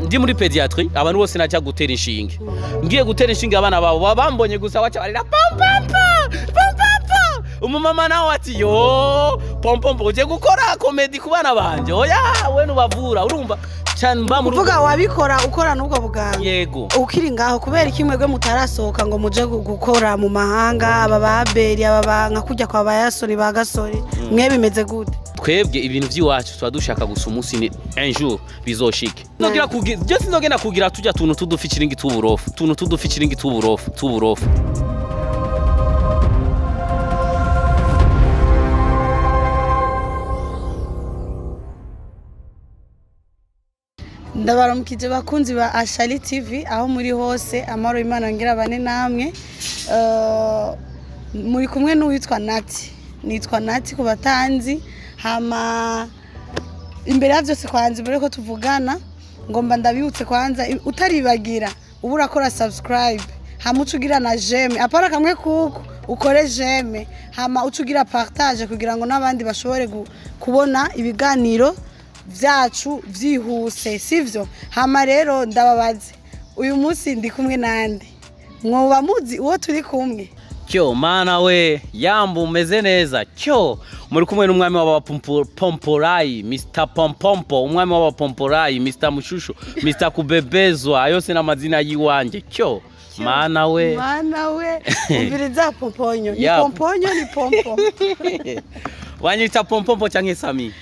Ndi muri pédiatrie, abantu bose najya gutera inshinge, ngiye gutera inshinge abana babo baba bambonye gusa baca barira pam pam pam pam pam pam. Umumama nawe ati: "Yo pompompo, ugiye gukora comédie ku bana banje? Oya, we nubavura." Urumva cyane mba muri Uvuga wabikora ukora n'ubwo buganga? Yego. Ukiri ngaho, kubera iki mwebwe mutarasohoka ngo muje gukora mu mahanga, aba baberi, aba ba nka kujya kwa bayasoni ba gasore? Mwe bimeze gute? Twebwe ibintu by'iwacu tuba dushaka gusa umunsi ni un jour bizoshike. Nzogira kugira je, sinzogenda kugira tujya tuntu tudufikiringi tuburofu, tuntu tudufikiringi tuburofu tuburofu. Ndabaramukije bakunzi ba Ashali TV aho muri hose, amahoro y'Imana ngira bane namwe. Muri kumwe n'uwitwa Nati, nitwa Nati ku batanzi. Hama imbere ya byose, kwanza imbere ko tuvugana, ngomba ndabibutse kwanza utaribagira uba urakora subscribe, hama uca ugira na j'aime, apara kamwe kuko ukore j'aime, hama uca ugira partage kugira ngo n'abandi bashobore kubona ibiganiro byacu byihuse, sivyo? Hama rero ndababaze, uyu munsi ndi kumwe nande? Mwoba muzi uwo turi kumwe? Cyo mana we, yambu, umeze neza? Cyo muri kumwe n'umwami w'abapomporayi, Mr Pompompo, umwami w'abapomporayi, Mr Mushushu, Mr Kubebezwa, yose n'amazina yiwanje. Cyo mana we. Mana we, umviriza, pomponyo ni pomponyo ni pompo. Wanyita Pompompo canke Sami.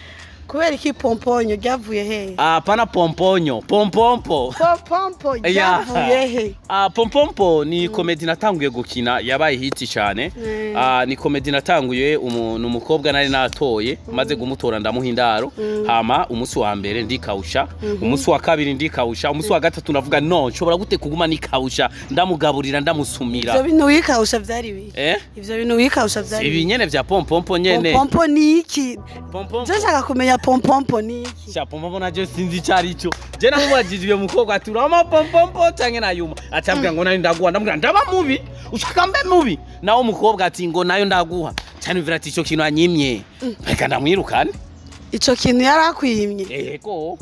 Kubera iki pomponyo? Ryavuye he? Ah, pana pomponyo, pompompo. Pompompo ryavuye he? Ah, pompompo ni comédie natanguye gukina, yabaye hit cyane. Ah, ni comédie natanguye umuntu umukobwa nari natoye, maze gumutora ndamuha indaro. Hama umunsi wa mbere ndikawusha, umunsi wa kabiri ndikawusha, umunsi wa gatatu ndavuga: "No, nshobora gute kuguma nikawusha, ndamugaburira, ndamusumira?" Ivyo bintu wikawusha vyari bi Eh? Ivyo bintu wikawusha vyari Ibi nyene vya pompompo nyene. Pompompo ni iki? Pompompo. Je nshaka kumenya pompompo ni iki. Sha, pompompo naje sinzi icyo cyo. Je namubajije uyo mukobwa ati: "Urama pompompo canke nayuma?" Acambwira ngo: "Nayo ndaguha." Ndamubwira: "Ndaba mubi, ushaka mbe mubi?" Nawo umukobwa ati ngo: "Nayo ndaguha." Cyane mvira ati: "Ico kintu anyimye, reka ndamwirukane." Ico kintu yarakwimye? Yego.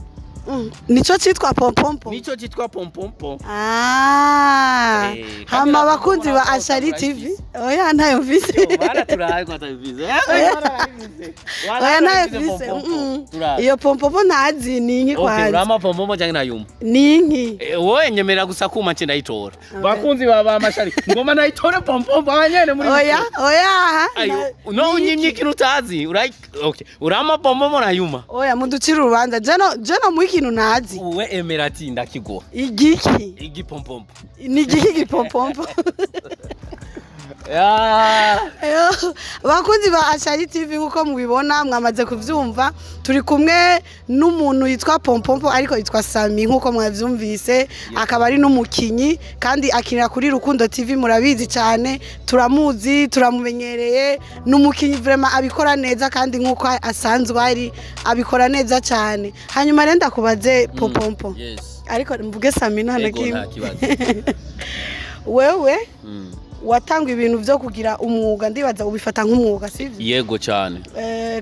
Nico citwa pompompo? Nico cyitwa pompompo. Ah. Eh, kandi Hama na abakunzi ba pompompo Ashari turayifise. TV, oya, ntayo mvise. Yo, bana turahaye ko atabivize. Oya, ntayo mvise. Iyo pompompo ntazi ni inki. Okay, Kwanza urama pompompo canke nayuma? Ni inki? Eh, wowe nyemerera gusa kuma nce ndayitora. Bakunzi ba Mashari, ngoma nayitore pompompo abanyene muri Oya, oya. Ayo, no unyimye ikintu utazi. Urayi, okay. Urama pompompo nayuma? Oya, muducire urubanza, jeno jeno mu ikintu ntazi. Uwe emera ati ndakiguha. Igiki? Igipompompo. Ni igiki gipompompo? Ya. Eyo, bakunzi ba Ashari TV, nkuko mubibona mwamaze kuvyumva, turi kumwe n'umuntu yitwa Pompompo ariko yitwa Sami nkuko mwavyumvise, akaba ari n'umukinyi kandi akinira kuri Rukundo TV. Murabizi cyane, turamuzi, turamumenyereye, n'umukinyi vraiment abikora neza kandi nkuko asanzwe ari abikora neza cyane. Hanyuma rero ndakubaze Pompompo, Yes. ariko mvuge Sami nta na Ego, nta kimwe. kibazo. Wewe watanga ibintu byo kugira umwuga, ndibaza ubifata nk'umwuga, sivyo? Yego cyane.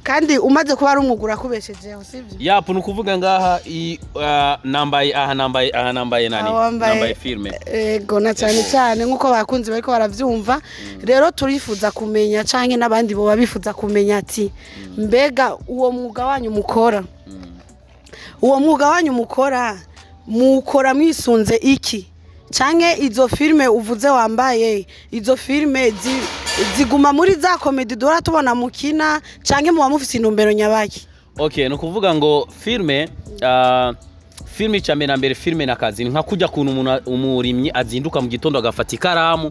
Kandi umaze kuba ari umwuga urakubeshejeho, sivyo? Yapu, ni ukuvuga ngaha nambaye aha, nambaye aha, nambaye nani? Aho wambaye- Nambaye filme. Ego, na cyane cyane nk'uko bakunzi bariko baravyumva rero, turifuza kumenya canke n'abandi boba bifuza kumenya ati mbega uwo mwuga wanyu mukora, uwo mwuga wanyu mukora, mukora mwisunze iki? Canke izo filme uvuze wambaye, izo filme ziguma muri za comédie duhora tubona mukina, canke muba mufise intumbero nyabaki? Okay, ni ukuvuga ngo filme, filme icya mbere na mbere, filme na kazi ni nka kujya kuntu umuntu umurimyi azinduka mu gitondo agafata ikaramu,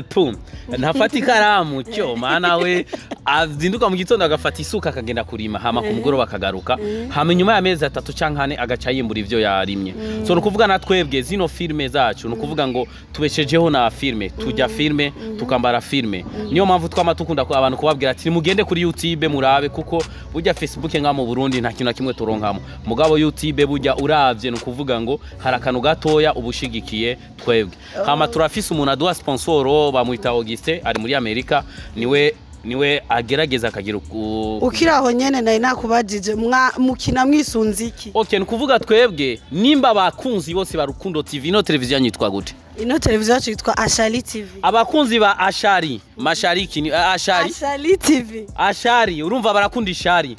pum, ntafata ikaramu, cyo mana we, azinduka mu gitondo agafata isuka akagenda kurima, hama ku mugoroba akagaruka, hama inyuma y'amezi 3 canke 4 agaca yimbura ivyo yarimye. So ni ukuvuga na twebwe zino filme zacu, ni ukuvuga ngo tubeshejeho na filme, tujya filme, tukambara filme. Niyo mpamvu twama dukunda ko abantu kubabwira ati mugende kuri YouTube murabe, kuko burya Facebook nga mu Burundi nta kintu na kimwe turonkamo, mugabo YouTube burya uravye ni ukuvuga ngo hari akantu gatoya ubushigikiye twebwe. Hama turafise umuntu aduha sponsor, bamwita Auguste, ari muri Amerika, niwe. Niwe agerageza akagira Ukiri aho nyene, nari nakubajije, mukina mwisunze iki? Okay, ni kuvuga twebwe nimba abakunzi bose ba Rukundo TV, ino televiziyo yanyu yitwa gute? Ino televiziyo yacu yitwa Ashali TV. Abakunzi ba Ashari Mashariki ni Ashari. Ashali TV. Ashari, urumva barakunda ishari.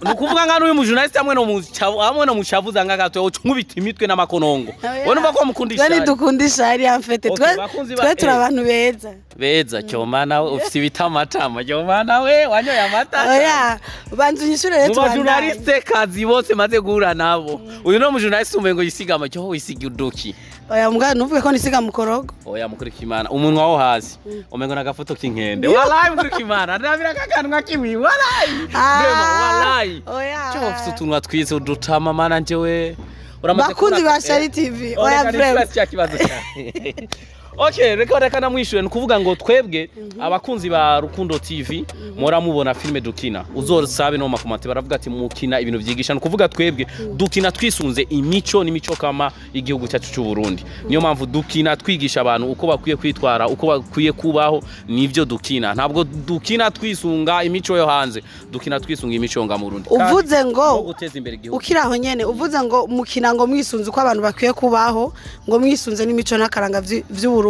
Ni ukuvuga nga n'uyu mujournaliste hamwe no mushavuza nga gato nkubita imitwe n'amakonongo. Oya. Wowe numva ko mukunda Twe ishari. ntidukunda ishari en fait. Okay, Twe bakunzi twe turi abantu beza. Beza cyoma, nawe ufite ibitamatama cyoma, nawe wanyoye amata. Oya, banza unyishure rero Mu tubandanye. bajournaliste kazi bose maze guhura nabo, uyu no mujournaliste umengo yisiga amacyo, wisiga uduki. Oya mbwa, ntuvuge ko nisiga mukorogo. Oya, mukurika Imana, umunwa wo hasi umengo nagafoto k'inkende. Wallahi, mukurika Imana, ndabira kakanwa kiwi, wallahi. Vraiment, wallahi. Oya. Cyo ufite utunwa twiza, udutama, mana njyewe uramaze Bakunzi kubona ba Shari TV, oya, reka vraiment. nishura cya kibazo cyane. Okay, reka namwishure. Ni ukuvuga ngo twebwe abakunzi ba Rukundo TV mora mubona filme dukina, uzosabe no makomante baravuga ati mukina ibintu byigisha. Ni ukuvuga twebwe dukina twisunze imico n'imico kama igihugu cyacu cy'u Burundi. Niyo mpamvu dukina twigisha abantu uko bakwiye kwitwara, uko bakwiye kubaho. Nivyo dukina. Ntabwo dukina twisunga imico yo hanze, dukina twisunga imico yo nga mu Burundi. Kandi Uvuze ngo no guteza imbere igihugu. Ukiri aho nyene, uvuze ngo mukina ngo mwisunze uko abantu bakwiye kubaho, ngo mwisunze n'imico n'akaranga vy'Uburundi,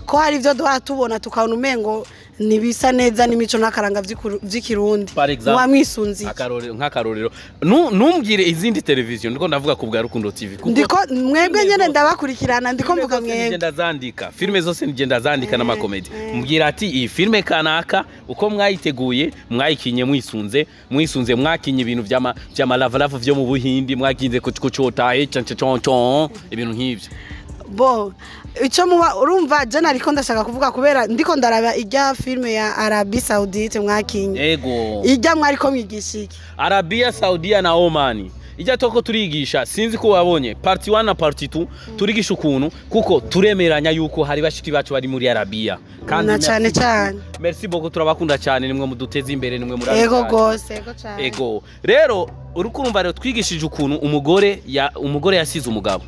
ko hari ivyo duhora tubona tukabona umengo ntibisa neza n'imico n'akaranga vy'ikirundi. Par exemple, Muba mwisunze iki? Akarorero, nk'akarorero, numbwire izindi televiziyo, ndiko ndavuga ku bwa Rukundo TV kuko Ndiko mwebwe nyene ndabakurikirana, ndiko filime mvuga zose mwebwe. nigenda zandika, filime zose nigenda zandika n'amakomedi, mbwira ati iyi filime kanaka uko mwayiteguye, mwayikinye mwisunze mwakinye ibintu vy'ama love vyo mu Buhindi, mwakinze kucotahe cancan, ibintu nk'ivyo. Bo ico muba urumva, je nariko ndashaka kuvuga kubera ndiko ndaraba irya filme ya Arabie Saoudite mwakinye. Ego. Irya mwariko mwigisha iki? Arabia Saudia na Oman, ijya toko turigisha, sinzi ko wabonye part 1 na part 2, turigisha ukuntu kuko turemeranya yuko hari bashiki bacu bari muri Arabia. Na cane cane. Merci beaucoup, turabakunda cyane, nimwe muduteza imbere, nimwe muri Ego gose, ego cane. Ego rero, uri kurumva rero twigishije ukuntu umugore yasize umugabo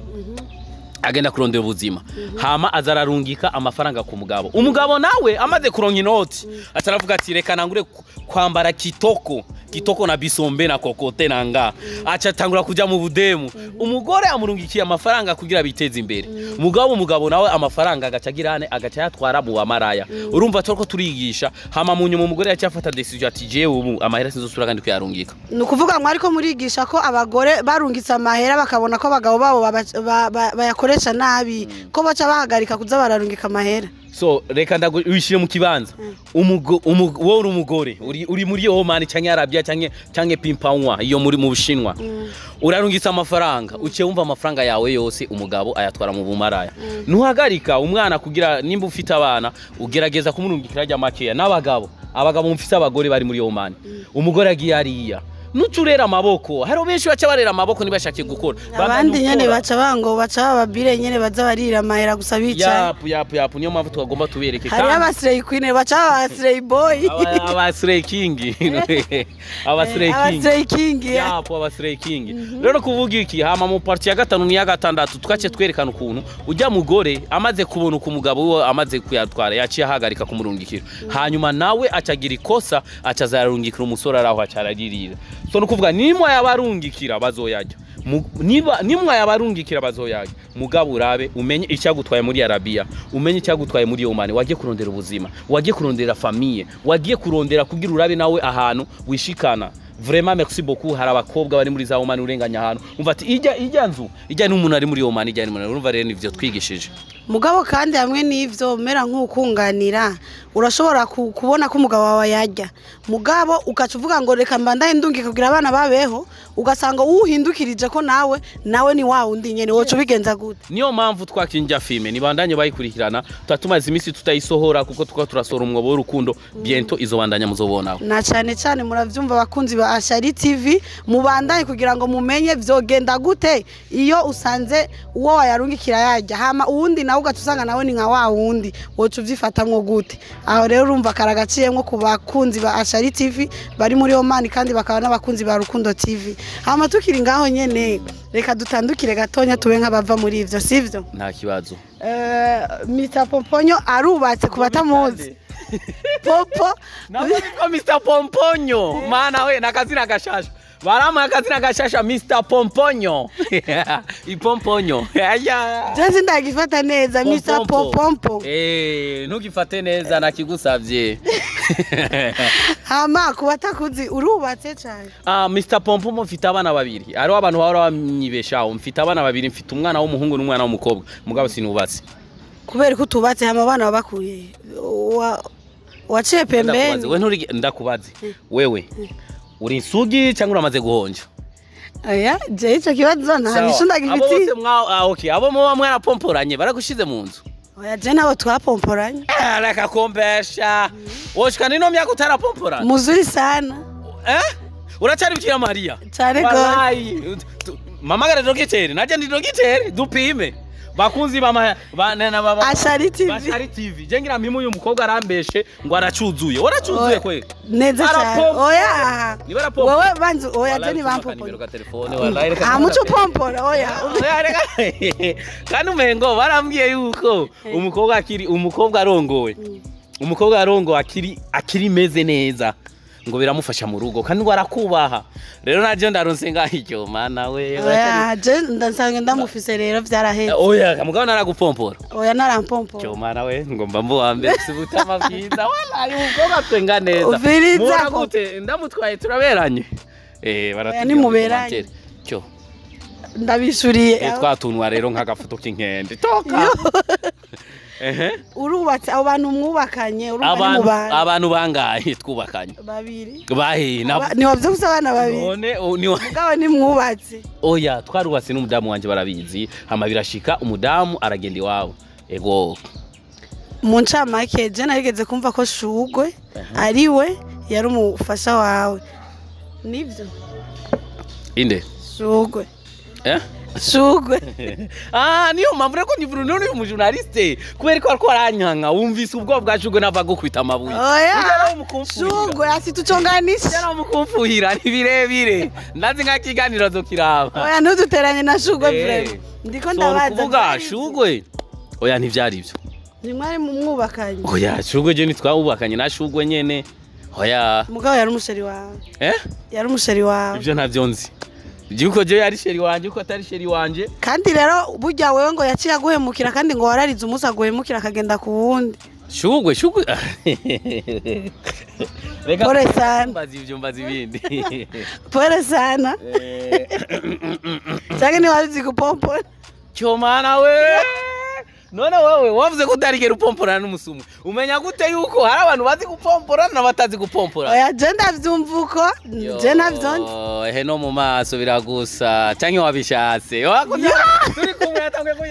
agenda kurondera ubuzima, hama aza ararungika amafaranga ku mugabo. Umugabo nawe amaze kuronka inoti aca aravuga ati reka nangure kwambara kitoko kitoko na bisombe na kokote nanga, aca atangura kuja mu budemu. Umugore amurungikiye amafaranga kugira biteze imbere mugabo, umugabo nawe amafaranga agaca agira ane, agaca yatwara mu bamaraya. Urumva turiko turigisha, hama mu nyuma umugore yaciye afata decision ati jewe ubu amahera sinzosubira kandi kuyarungika. Ni ukuvuga ngo ariko murigisha ko abagore barungitse amahera bakabona ko abagabo babo bayakoresha nabi, ko baca bahagarika kuza bararungika amahera? So reka wishyire mu kibanza. Wowe uri umugore uri muri Oman canke Arabia canke Pimpanwa iyo muri mu Bushinwa, urarungitse amafaranga, uciye wumva amafaranga yawe yose umugabo ayatwara mu bumaraya. Ntuhagarika umwana kugira, nimba ufite abana ugerageza kumurungikira ajya makeya. N'abagabo, abagabo mufise abagore bari muri Oman, umugore agiye hariya, nuca urera amaboko. Hari benshi baca barera amaboko ntibashake gukora. Abandi nyene Bagana baca bango baca bababire nyene baza barira amahera gusa bicaye. Yapu yapu yapu, niyo mpamvu twagomba tubereke. Hariho abasireyi queen baca baba abasireyi boy. Aba Slay King, aba Slay King. Abasireyi king, ya. Yapo, aba Slay King. Rero kuvuga iki, hama mu partie ya gatanu n'iya gatandatu twace twerekana ukuntu ujya mugore amaze kubona uko umugabo we amaze kuyatwara yaciye ahagarika kumurungikira, hanyuma nawe acagira ikosa, aca azarungikira umusore araho aca araririra. So no kuvuga nimwe yabarungikira bazoyajya, niba nimwe yabarungikira bazoyajya. Mugabo urabe umenye icyagutwaye muri Arabia, umenye icyagutwaye muri Oman. Wagiye kurondera ubuzima, wagiye kurondera famille, wagiye kurondera kugira urabe nawe ahantu wishikana. Vraiment, merci beaucoup. Hari abakobwa bari muri za Oman, urenganya ahantu umva ati ijya nzu ijya n'umuntu ari muri Oman, ijya n'umuntu. Urumva rero nivyo twigishije. Mugabo kandi hamwe n'ivyo mera nk'ukunganira, urashobora kubona ko umugabo wawe yarya, mugabo ugaca uvuga ngo reka mbandahe ndungike kugira abana babeho, ugasanga uwuhindukirije ko nawe ni wa wundi nyene, woca ubigenza gute? Niyo mpamvu twakinja filme, nibandanye bayikurikirana. Tuba tumaze iminsi tutayisohora kuko tukaba turasohora umwobo w'urukundo. Bientôt izobandanya, muzobonaho. Na cane cane muravyumva, abakunzi ba Ashari TV, mubandanye kugira ngo mumenye vyogenda gute iyo usanze uwo wayarungikira yarya, hama uwundi nawe ugaca usanga nawe ni nka wa wundi, woca uvyifatamwo gute? Aho rero urumva karagaciyemwo ku bakunzi ba Ashari TV bari muri Oman kandi bakaba n'abakunzi ba Rukundo TV. Hama tukiri ngaho nyene, reka dutandukire gatonya tube nk'abava muri ivyo, sivyo? Nta kibazo. Mr Pomponyo arubatse ku batamuzi. Popo. Nabwo nitwa Mr Pomponyo. Mana we, nakazina gashasha. Baramuha akazina gashasha, Mr Pomponyo. Ipomponyo. Aya. Je sindagifata neza, Mr Popompo. Eh, ntugifate neza, nakigusavye. Hama ku batakuzi, urubatse cyane? Ah, Mr Pompomo, mfite abana babiri. Hariho abantu bahora bamyibeshaho. Mfite abana babiri, mfite umwana w'umuhungu n'umwana w'umukobwa. Mugabo sinubatse. Kubera ko utubatse, hama abana babakuye waciye Ndakubaze, pembeni? we nturi, ndakubaze. Wewe uri insugi cyangwa uramaze guhonja? Oya, je ico kibazo nta Sawa. nisho Abo ndagifitiye. bose mwa ah, okay, abo muba mwarapomporanye baragushize mu nzu? Oya, je nabo twapomporanye. Eh, reka kumbesha. Woshika nino myaka utarapomporana? Muzuri sana. Eh? Uracyari Bikira Mariya? Cyane gose. Wallahi. Mamagara dogiteri, naje ndi dogiteri, dupime. Bakunzi ba ba na ba Ashari TV. Bashari TV. Je ngira mpimu uyu mukobwa arambeshe ngo aracuzuye. Waracuzuye kweli? Neza cyane. Arapompa. Oya. Niba arapompa. Wewe banzu, oya, je Wallahi, nimero ntibampompora. ka telefone, wallahi, reka. Ah, muco upompora, oya. Oya, reka. Kandi umengo barambwiye yuko umukobwa akiri umukobwa arongowe. Umukobwa arongowe akiri meze neza, ngo biramufasha mu rugo kandi ngo arakubaha. Rero naje ndaronse ngaho iryo mana we. Oya, je ndasanga ndamufise rero, vyaraheze. Oya, mugabo naragupompora. Oya, narampompora. Cyo mana we, ngomba mbu wa mbere sibutama byiza. Wallahi, umukobwa atwenga neza. Uviriza. Mubona gute ndamutwaye, turaberanye? Eh, baratubwira Nimuberanye. ngo cyo. Ndabishuriye. Eh, twatunwa rero nk'agafoto k'inkende. Toka. Ehe. Urubatse, abo bantu mwubakanye, urumva ni mu Abantu bantu abantu bangahe twubakanye? Babiri. Bahe na Ntiwavye gusa abana babiri. None ni Mugabo nimwubatse? Oya, twarubatse n'umudamu wanje, barabizi. Hama birashika umudamu aragenda iwabo. Ego. Mu ncamake, je narigeze kumva ko Shugwe ari we yari umufasha wawe, nibyo? Inde? Shugwe. Eh? Shugwe. Ah, niyo mpamvu reko ni Bruno, ni umujournaliste. Kubera ko ariko aranyanka, wumvise ubwoba bwa Shugwe nava gukwita amabuye. Oya. Ujya umukumfuhira. Shugwe asituconganisha. Ujya umukumfuhira ni birebire. Ndazi nka kiganiro zokiraba. Oya, ntuduteranye na Shugwe. Eh. Vraiment, ndiko So, ndabaza. nukuvuga Vyari ivyo. Shugwe. Oya, ntivyari ivyo. Ntimwari mumwubakanye? Oya, Shugwe je ntitwawubakanye na Shugwe nyene. Oya. Mugabo yari umuchéri wawe? Eh? Yari umuchéri wawe? Ivyo ntavyo nzi. Yuko je yari chéri wanje, uko atari chéri wanje. Kandi rero burya wewe ngo yaciye aguhemukira, kandi ngo wararize umunsi aguhemukira akagenda ku wundi. Shugwe, Shugwe. Reka Pole sana. mbaza ivyo, mbaza ibindi. Pole sana. Eh, Canke ntiwabizi gupompora? Cyo mana we. None wewe wavuze ko utarigera upomporana n'umusumu. Umenya gute yuko hari abantu bazi gupomporana n'abatazi gupompora? Oya, je ndavyumva uko, je ntavyo nzi. Yo, ehe, no mu maso biragusa canke wabishatse. Wakuze turi kumwe yatanguye ku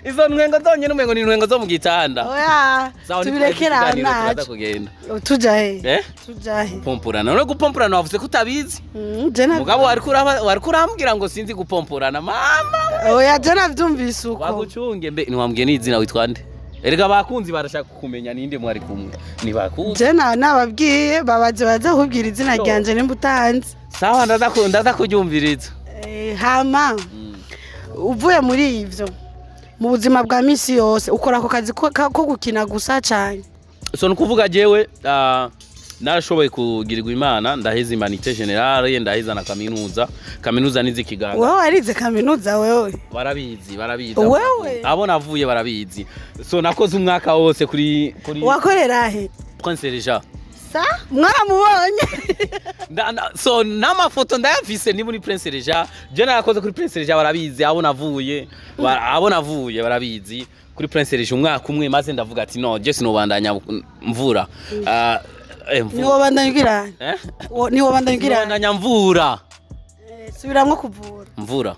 izo ntwengo zonyene umengo ni ntwengo zo mu gitanda. Oya. Sawa, Tubirekere aho. ikiganiro turaza Naco kugenda. tuja he? Eh? Tuja he? Pomporana. None gupomporana wavuze ko utabizi? Je navyo. Mugabo wariko urambwira ngo sinzi gupomporana, mama. Oya, je navyumvise uko. Bagucunge mbe, ntiwambwiye n'izina, witwa nde? Erega abakunzi barashaka kumenya ninde mwari kumwe. Nibakuzi. Je nababwiye babaze, baza kukubwira izina Yo. ryanje nimba utanzi. Sawa, ndaza kuryumviriza. Eh, hama uvuye muri ivyo, mu buzima bwa misi yose ukora ako kazi ko gukina gusa cane? So nukuvuga jewe narashoboye kugirirwa Imana, ndaheza humanités générales, ndaheza na kaminuza. Kaminuza nize ikiganga. Wewe warize kaminuza wewe? Barabizi, barabizi. Wewe? Abo navuye barabizi. So nakoze umwaka wose kuri Wakorera he? Prince Régent. Sa mwaramubonye? So n'amafoto ndayafise, ni muri Prince Régent. Je narakoze kuri Prince Régent, barabizi abo navuye. Abo navuye barabizi. Kuri Prince Régent umwaka umwe, maze ndavuga ati no, je sinobandanya mvura. Ah, mvura. Niwobandanya ugira? Eh? Niwobandanya ugira? Sinobandanya mvura. Subiramwo, kuvura? Mvura.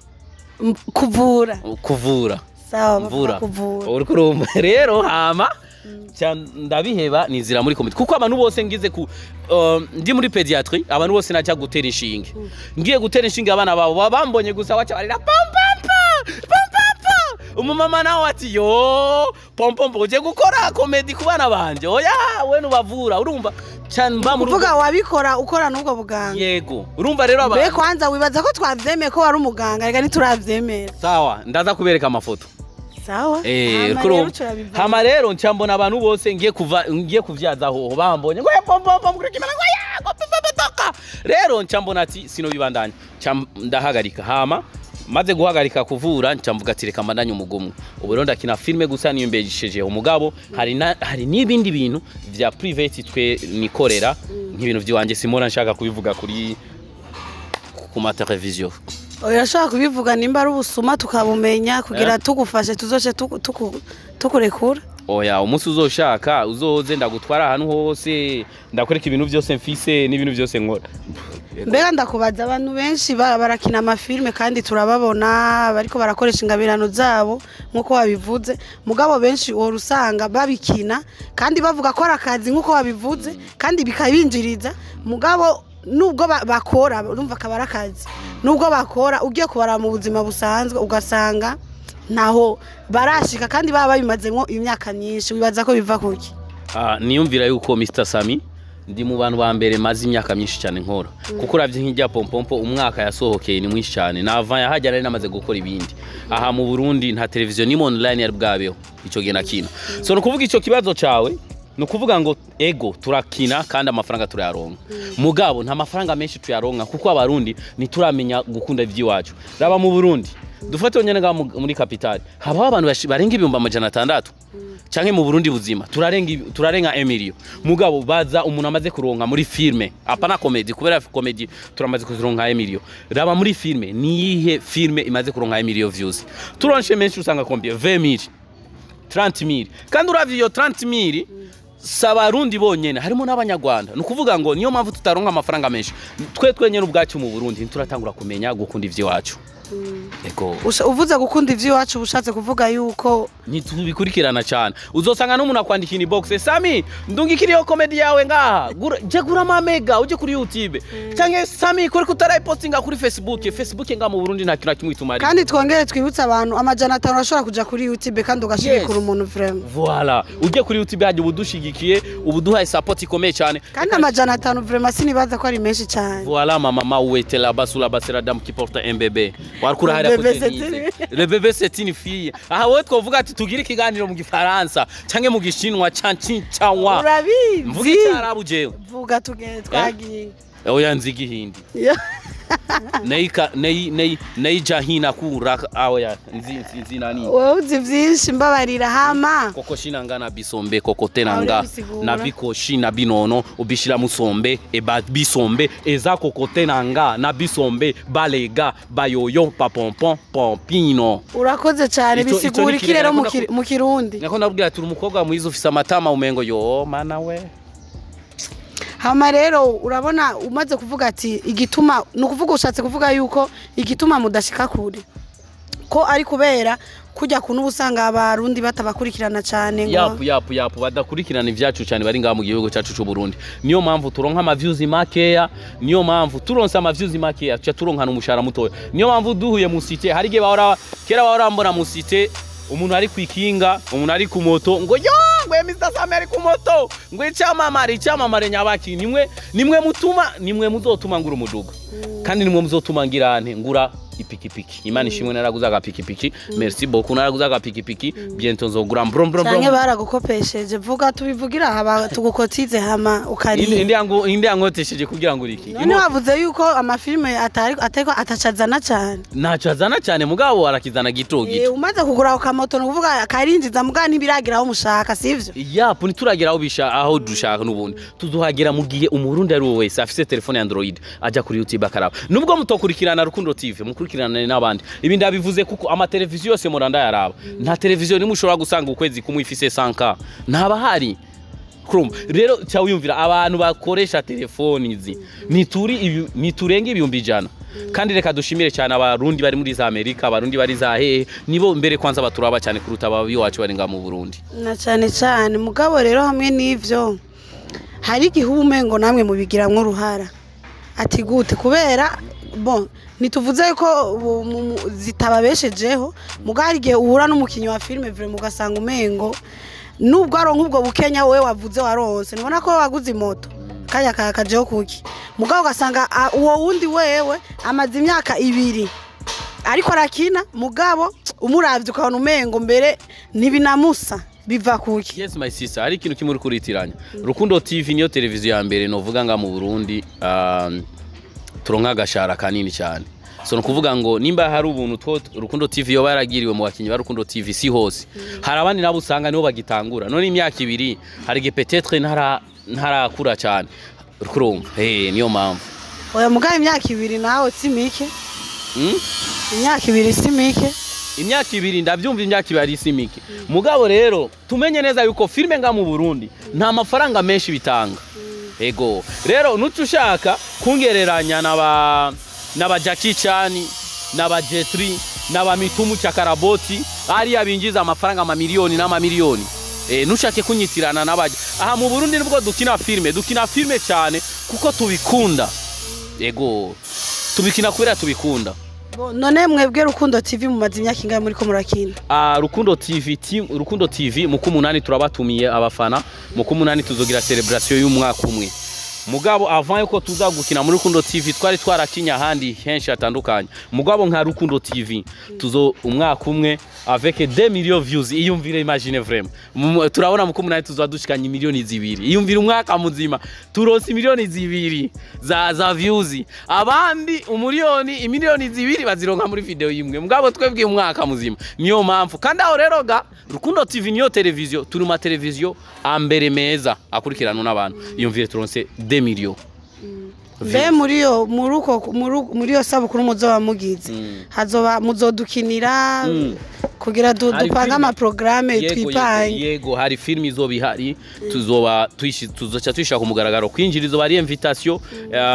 Kuvura. Kuvura. Sawa. Mvura. Kuvura. Uriko urumva rero, hama ca ndabiheba, nizira muri comédie, kuko abantu bose ngize ku ndi muri pédiatrie, abantu bose najya gutera inshinge, ngiye gutera inshinge, abana babo baba bambonye gusa baca barira pam pam pam pam pam pam. Umumama nawe ati yo pom pom, ugiye gukora comédie ku bana banje? Oya, we nubavura. Urumva ca mba muri Kuvuga wabikora ukora n'ubwo buganga? Yego, urumva rero Mbe abantu kwanza wibaza ko twavyemeye ko wari umuganga? Reka ntituravyemera. Sawa, ndaza kubereka amafoto. Sawa. Eh, Hama rero turabivamo. Hama rero nca mbona abantu bose ngiye kuva ngiye kuvyaza hoho bambonye ngo pompompo muri kimana, ngo ya ngo pompompo toka. Rero nca mbona ati sino bibandanya, nca ndahagarika. Hama maze guhagarika kuvura, nca mvuga ati reka mbandanye umugumwe. Ubu rero ndakina filme gusa, niyo mbejisheje umugabo. Hari n'ibindi bintu vya private twe nikorera, nk'ibintu vy'iwanje, simora nshaka kubivuga ku ma televiziyo. Urashobora kubivuga nimba ari ubusuma tukabumenya kugira tugufashe tuzoce tukurekura. Oya, umunsi uzoshaka uzoze ndagutwara ahantu hose, ndakwereka ibintu byose mfise n'ibintu byose nkora. Mbega ndakubaza, abantu benshi barakina amafilme kandi turababona bariko barakoresha ingabirano zabo nk'uko wabivuze, mugabo benshi uhora usanga babikina kandi bavuga ko ari akazi nk'uko wabivuze kandi bikabinjiriza, mugabo nubwo bakora, urumva akaba ari akazi, nubwo bakora ugiye kubara mu buzima busanzwe ugasanga ntaho barashika kandi baba babimazemo imyaka myinshi. Wibaza ko biva kuki? Ah, niyumvira yuko Mr Sami ndi mu bantu ba mbere maze imyaka myinshi cyane nkora, kuko uravye nk'ijya pompompo umwaka yasohokeye ni mwinshi cyane, nava yahajya nari namaze gukora ibindi. Aha mu Burundi nta televiziyo nimwe online yari bwabeho ico gihe nakina. So ni ukuvuga ico kibazo cawe, ni ukuvuga ngo ego turakina kandi amafaranga turayaronka, mugabo nta mafaranga menshi tuyaronka kuko Abarundi ntituramenya gukunda ivy'iwacu. Raba mu Burundi, dufate nyene ngaha muri capitale habaho abantu barenga 600,000, canke mu Burundi buzima turarenga emilio, mugabo baza umuntu amaze kuronka muri filme, apana comedy, kubera comedy turamaze kuzironka emilio. Raba muri filme, niyihe filme imaze kuronka emilio views? Turonse menshi usanga combien? 20,000, 30,000. Kandi uravye iyo 30,000 si Abarundi bonyene, harimo n'Abanyarwanda. Ni ukuvuga ngo niyo mpamvu tutaronka amafaranga menshi. Twe twenyene ubwacu mu Burundi ntituratangura kumenya gukunda ivy'iwacu. Ego. Uvuze gukunda ivy'iwacu, uba ushatse kuvuga yuko ntitubikurikirana cyane. Uzosanga n'umuntu akwandikira inbox: "Sami, ndungikiriyeho comedy yawe ngaha." Je gura amamega uje kuri YouTube, canke "Sami, kuri kutarayipostinga kuri Facebook." Facebook ngaha mu Burundi nta kintu na kimwe itumariye. Kandi twongere twibutse abantu, 500 urashobora kuja kuri YouTube kandi ugashigikura umuntu vraiment. Voilà, ujye kuri YouTube hajya ubudushigikiye, ubuduhaye support ikomeye cyane. Kandi 500 vraiment sinibaza ko ari menshi cyane. Voilà, ma maman où était là-bas sous la c'est la dame qui porte un bébé. Warikura hariya. Le bébé, ko c'est Denise. une- Le bébé c'est une fille. Aha wowe twovuga ati tugire ikiganiro mu Gifaransa canke mu Gishinwa canwa. Urabizi. Mvuga Icyarabu jewe. Vuga tugende, twagiye. Oya, nzi Igihindi. Neika nei nei nei jahina kura oya, nzi nani. Wowe uzi vyinshi, mbabarira. Hama Kokoshina nga na bisombe kokotena Aho nga urabisigura. na bikoshi na binono ubishira musombe eba bisombe eza kokotena nga na bisombe balega bayoyo papompon pompino. Urakoze cyane. Ico Bisigura ni iki rero kirere. mu Kirundi? Nako nabwira ati uri umukobwa mwiza, ufise amatama umengo yo mana we. Hama rero urabona umaze kuvuga ati igituma, ni ukuvuga ushatse kuvuga yuko igituma mudashika kure ko ari kubera kujya kuntu uba usanga Abarundi batabakurikirana cyane ngo Yapu yapu yapu, badakurikirana ivyacu cyane bari ngaha mu gihugu cyacu c'u Burundi. Niyo mpamvu turonka ama views makeya, niyo mpamvu turonse ama views makeya tuca turonka n'umushahara mutoya. Niyo mpamvu duhuye mu cité, hari igihe bahora kera bahora mbona mu cité umuntu ari kwikinga, umuntu ari ku moto, ngo yo ngo Mr Sam ari ku moto, ngo icyamamare, icyamamare nyabaki. Nimwe mutuma, nimwe muzotuma ngura umuduga, kandi nimwe muzotuma ngira nte, ngura ipikipiki. Imana ishimwe, naraguze agapikipiki. Merci beaucoup, naraguze agapikipiki, bientôt nzogura mbrom mbrom Canke mbrom. baragukopesheje? Vuga tubivugira aha, tugukotize hama ukariha. Indi yangu indi yankotesheje kugira ngo uriki. None wavuze yuko amafilime atari atariko atacazana cyane. Ntacyo azana cyane, mugabo arakizana gito gito. Umaze kugura ako kamoto, ni ukuvuga karinjiza, mugabo ntibiragira aho mushaka, sivyo? Yapu, ntituragira aho bisha aho dushaka. N'ubundi tuzohagera mu gihe Umurundi ari we wese afise telefone ya Android ajya kuri YouTube akaraba. Nubwo mutokurikirana Rukundo TV, mukurikirana n'abandi. Ibi ndabivuze kuko amateleviziyo yose muranda yaraba, nta televiziyo nimwe ushobora gusanga ukwezi kumwe ifise 100K, ntabahari. Kurumva rero cya wiyumvira abantu bakoresha telefoni izi nituri niturenga 100,000. Kandi reka dushimire cyane Abarundi bari muri za Amerika, Abarundi bari za hehe, nibo mbere kwanza baturaba cyane kuruta ababi wacu bari ngaha mu Burundi. Na cyane cyane. Mugabo rero hamwe n'ivyo hari igihe uba umengo namwe mubigiramwo uruhara. Ati gute? Kubera bon, ntituvuze ko zitababeshejeho, mugabo hari igihe uhura n'umukinnyi wa filime vraiment ugasanga umengo nubwo aronka ubwo bukenya wowe wavuze waronse, ntubona ko waguze imoto kanya kajeho kuki, mugabo ugasanga uwo wundi wewe amaze imyaka 2 ariko arakina, mugabo Umuravye ukabona umengo mbere ntibinamusa, biva kuki? Yes, my sister, hari ikintu kimwe uri kuritiranya. Rukundo TV niyo televiziyo ya mbere novuga nga mu Burundi, turonka agashara kanini cyane. So no kuvuga ngo nimba hari ubuntu two Rukundo TV yoba yaragiriwe mu bakinyi ba Rukundo TV, si hose. Hari abandi nabo usanga nibo bagitangura. None imyaka 2 hari igihe peut-être ntarakura cyane. Urumva? Niyo mpamvu. Oya, mugabo imyaka 2 nawe si mike. Imyaka 2 si mike. Imyaka 2 ndavyumva, imyaka 2 si mike. Mugabo rero tumenye neza yuko filme nga mu Burundi nta mafaranga menshi bitanga. Ego. Rero nutushaka kungereranya naba Jackie Chan, naba Jetri, naba Mitumu Chakaraboti, ariya binjiza amafaranga amamiliyoni n'amamiliyoni. Nushake kunyitirana n'abaje. Aha mu Burundi nibwo dukina filme, dukina filme cyane kuko tubikunda. Ego. Tubikina kubera tubikunda. None mwebwe Rukundo TV mumaze imyaka ingahe muri ko murakina? Rukundo TV team, Rukundo TV mu kumunani turabatumiye abafana, mu kumunani tuzogira celebration y'umwaka umwe. Mugabo avant yuko tuza gukina muri Rukundo TV twari twarakinya ahandi henshi hatandukanye. Mugabo nka Rukundo TV tuzo umwaka umwe avec 2 millions views, iyumvire, imagine vraiment. Turabona mu kumunani tuzodushikanya miliyoni 2. Iyumvire umwaka muzima turonse miliyoni 2 za views. Abandi umuriyoni imiliyoni 2 bazironka muri video imwe. Mugabo twebwe umwaka muzima. Niyo mpamvu kandi aho rero ga Rukundo TV niyo televiziyo, turi ma televiziyo ambere meza akurikiranwa n'abantu. Iyumvire turonse 2 millions. Mbe muri yo sabukuru muzoba mugize, hazoba muzodukinira kugira dupange ama programme twipange? Yego, hari film izoba ihari, tuzoba tuzoca twishaka ku mugaragaro kwinjira, izoba ari invitation,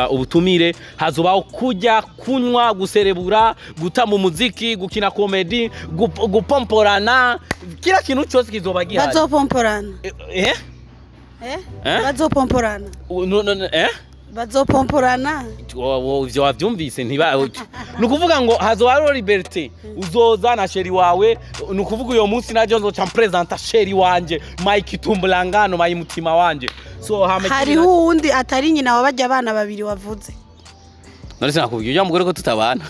ubutumire, hazobaho kujya kunywa, guserebura, gutamba umuziki, gukina comedy, gupomporana, kila kintu cyose kizoba gihari. Bazopomporana? Eh? Bazopomporana? No, eh? Bazopomporana? Ivyo wavyumvise ntiba nukuvuga ngo hazoba hariho liberté, uzoza na chéri wawe. Nukuvuga uyo munsi naje nzoca mpresenta chéri wanje Mike Tumbulangano, mayi mutima wanje. So hama hariho uwundi atari nyina wabajya abana babiri wavuze? None sinakubwiye ujya mugore ko tutabana.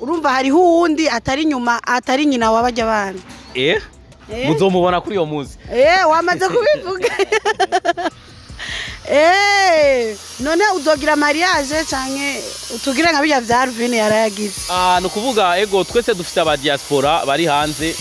Urumva hariho uwundi atari nyuma, atari nyina wabajya abana. Muzomubona kuri uyo munsi. Wamaze kubivuga. None uzogira mariage canke utugira nka bijya vya Alvin yarayagize? Nukuvuga ego twese dufite aba diaspora bari hanze.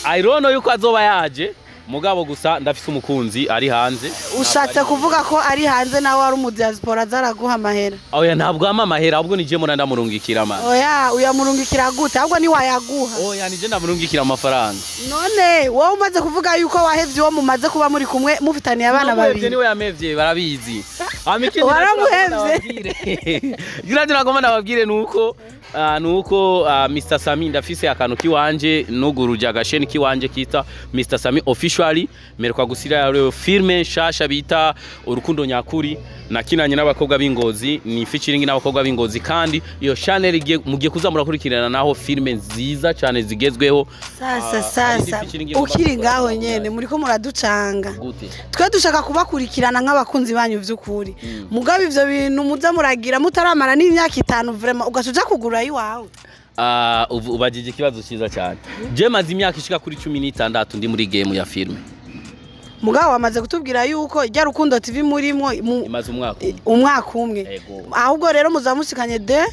I don't know yuko azoba yaje, mugabo gusa ndafise umukunzi ari hanze. Ushatse kuvuga ko ari hanze nawe ari mu diaspora zaraguha amahera? Oya, ntabwo ama amahera, ahubwo nije mura ndamurungikira man. Oya, uyamurungikira gute? Ahubwo ni wayaguha. Oya, nije ndamurungikira amafaranga. None wowe umaze kuvuga yuko wahevye uwo mumaze kuba muri kumwe mufitaniye abana babiri. Niwe yamevye, barabizi. Waramuhevye. Gira nagomba nababwire nuko Mr Sami ndafise akantu kiwanje nuguruje agasheni kiwanje kita Mr Sami officially, merekwa gusira rero filme nshasha bita Urukundo Nyakuri, nakinanye n'abakobwa b'ingozi, ni featuring n'abakobwa b'ingozi, kandi iyo channel mugiye kuzamura kurikirana naho filme nziza cyane zigezweho. Sasa ukiri ngaho nyene muriko muraducanga. Twe dushaka kubakurikirana nk'abakunzi banyu vy'ukuri. Mugabe ivyo bintu muza muragira mutaramara n'imyaka 5 vraiment ugacuja kugura iwawe. Ubajije ikibazo cyiza cyane. Je maze imyaka ishika kuri 16 ndi muri game ya filme. Mugabo wamaze kutubwira yuko ijya Rukundo TV murimo imaze umwaka umwe. Ahubwo rero muzamushikanye de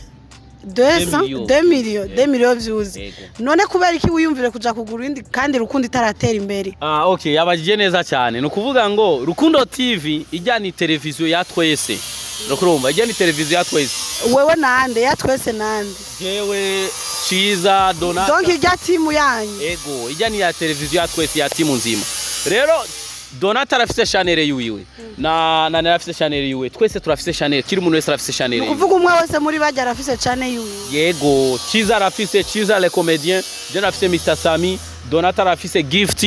200 millions views. None kubera iki wiyumvire kuja kugura indi kandi Rukundo itaratera imbere? Okay, yabajije neza cyane. Nukuvuga ngo Rukundo TV ijya ni televiziyo ya twese. Rukurumba ijya ni televiziyo ya twese. Wewe nande ya twese nande? Jewe Chiza Donata. Donc ijya timu yanyu. Ego, ijya ni ya televiziyo ya twese ya timu nzima. Rero Donata arafise channel yiwe. Na arafise channel yiwe. Twese turafise channel. Kiri umuntu wese arafise channel. Nukuvuga umwe wese muri bajya arafise channel yiwe. Yego, Chiza arafise Chiza le comédien, je arafise Mr Sami, Donata arafise Gift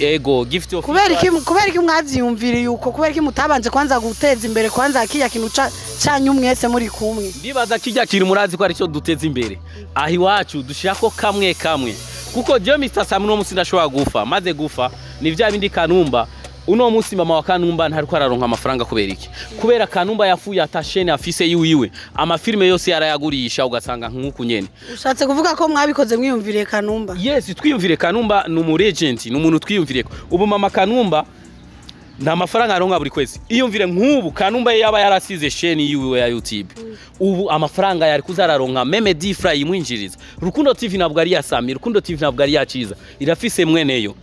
ego, Gift of. Kubera iki mwavyiyumviriye uko? Kubera iki mutabanje kwanza guteza imbere kwanza kijya kintu canyu mwese muri kumwe? Ndibaza kijya kintu murazi ko ari cyo duteza imbere. Ahi wacu dushirako kamwe kamwe. Kuko je Mr Sami no musi ndashobora gufa, maze gufa ni vya bindi Kanumba Uno munsi mama wa Kanumba ntariko araronka amafaranga kubera iki? Kubera Kanumba yafuye ata chaîne afise yiwiwe, amafilme yose yarayagurisha, ugasanga nk'uku nyene. Ushatse kuvuga ko mwabikoze mwiyumviriye Kanumba? Yes, twiyumvire Kanumba, ni umu legend, ni umuntu twiyumvire. Ubu mama Kanumba nta mafaranga aronka buri kwezi. Iyumvire nk'ubu Kanumba yaba yarasize chaîne yiwiwe ya YouTube, ubu amafaranga yari kuzararonka même difra yimwinjiriza. Rukundo TV ntabwo ari ya Sami, Rukundo TV ntabwo ari ya Ciza, irafise mweneyo.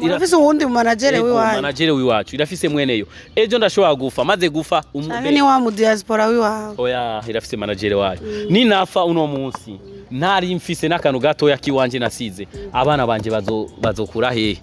Murafise uwundi mu manager Ego, wiwanyu? Manager wiwacu, irafise mweneyo. Ejo ndashobora gufa, maze gufa Canke ni wa mu diaspora wiwawe? Oya, irafise manager wayo. Ninafa uno munsi ntari mfise n'akantu gatoya kiwanje nasize, abana banje bazokura hehe?